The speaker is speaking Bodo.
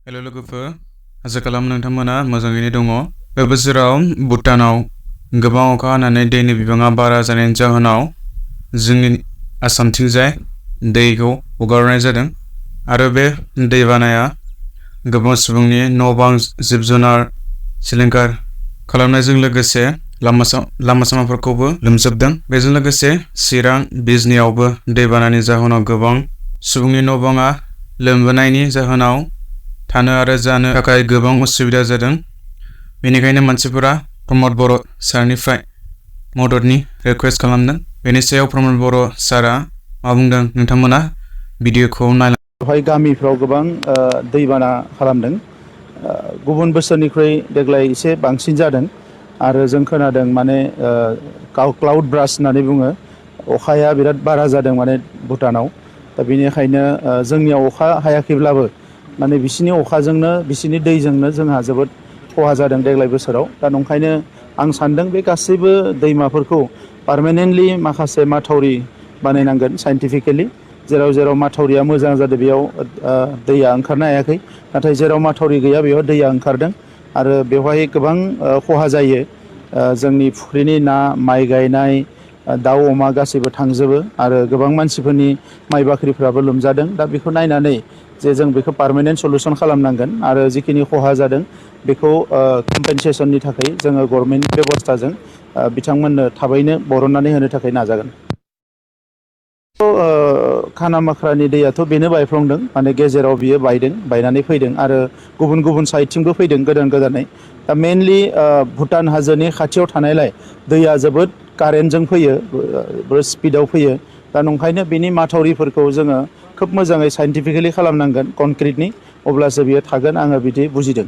हेलो लोगोफोर, आसा खालामो नोंथांमोना मोजाङैनो दङ। बे बोसोराव भुटानाव गोबां अखा हानानै दैनि बिबाङा बारा जानायनि जाहोनाव जोंनि आसामथिंजाय दैखौ हगारनाय जादों आरो बे दैबानाया गोबां सुबुंनि न' बां जिब जुनार सिलिंखार खालामनायजों लोगोसे लामा सामाफोरखौबो लोमजोबदों। बेजों लोगोसे चिरां बिजनियावबो दैबानानि जाहोनाव गोबां सुबुंनि न' बाङा लोमबोनायनि जाहोनाव थानो आरो जानो थाखाय गोबां उसुबिदा जादों। बेनिखायनो मानसिफोरा प्रमद बर' सारनिफ्राय मददनि रिक्वेस्ट खालामदों। बेनि सायाव प्रमद बर' सारा मा बुंदों नोंथांमोना भिडिअखौ नायलां। बेवहाय गामिफ्राव गोबां दैबाना खालामदों। गुबुन बोसोरनिख्रुइ देग्लाय एसे बांसिन जादों आरो जों खोनादों माने क्लाउड ब्रास्ट होननानै बुङो, अखाया बिराद बारा जादों माने भुटानाव। दा बेनिखायनो जोंनियाव अखा हायाखैब्लाबो माने बिसिनि अखाजोंनो बिसिनि दैजोंनो जोंहा जोबोद खहा जादों देग्लाय बोसोराव। दा नंखायनो आं सानदों बे गासैबो दैमाफोरखौ पार्मानेन्टलि माखासे माथावरि बानायनांगोन साइन्टिफिकेलि। जेराव जेराव माथावरिया मोजां जादों बेयाव दैया ओंखारनो हायाखै, नाथाय जेराव माथावरि गैया बेयाव दैया ओंखारदों आरो बेवहाय गोबां खहा जायो। जोंनि फुख्रिनि ना, माइ गायनाय, दाउ अमा गासैबो थांजोबो आरो गोबां मानसिफोरनि माइ बाख्रिफ्राबो लोमजादों। दा बेखौ नायनानै जे जों बेखौ पार्मानेन्ट सलुसन खालामनांगोन आरो जिखिनि खहा जादों बेखौ कम्पेनसेसननि थाखाय जोङो गभर्नमेन्ट बेबस्थाजों बिथांमोननो थाबैनो बरननानै होनो थाखाय नाजागोन। खाना माख्रानि दैयाथ' बेनो बायफ्लंदों, माने गेजेराव बियो बायनानै फैदों आरो गुबुन गुबुन साइडथिंबो फैदों गोदानै। दा मेनलि भुटान हाजोनि खाथियाव थानायलाय दैया जोबोद कारेन्टजों फैयो, जोबोद स्पिडाव फैयो। दा नंखायनो बिनि माथावरिफोरखौ जोङो खोब मोजाङै साइन्टिफिकेलि खालामनांगोन कनक्रिटनि, अब्लासो बियो थागोन, आङो बिदि बुजिदों।